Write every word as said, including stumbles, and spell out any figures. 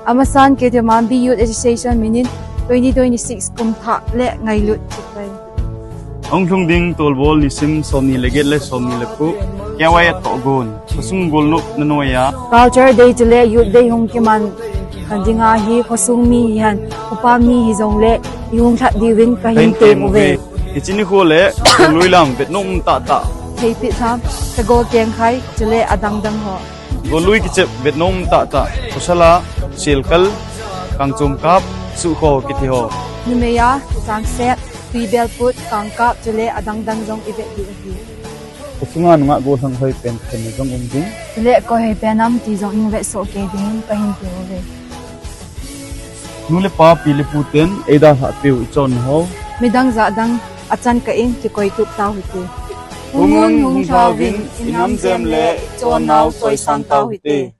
Amasan Keithelmanbi Youth Association minin twenty twenty-six kum thah le ngailut kit tai. Hung lhung ding tolbol nisim somni le get le somni le ko, K Y A tohgon, khosung golnop na noiya. Culture Day chule Youth Day hung kiman kha dinga hi khosung mi hihen, upa mi hijongle, i hung lhat diuvin kahin tem uve. Hiche nikho le, Golnoi lam vetnom um tahtah. Theipit ham, Sagol Kengkhai, chule adang dang ho. Golnoi kichep vetnom um tahtah, Khosala, Selkal, Kangchom Kap, Suhkho kiti ho. Numeiya, Changset, Tuibelput, Kangkap, chule adang dang jong i vet diu ahi. Khosunga nungah gollhang hoipen khat jong um ding. Chule koi hoipen ham ti jong i vet soh kei dingin kahin ti uve. Nu le pa, pi le pu ten eidalhah peh u i chonna ho. Midang jahdang achan kah in kikoi tup tau hite. Hung un hung lhauvin, i nam jem le i chonnau toisang tau hite.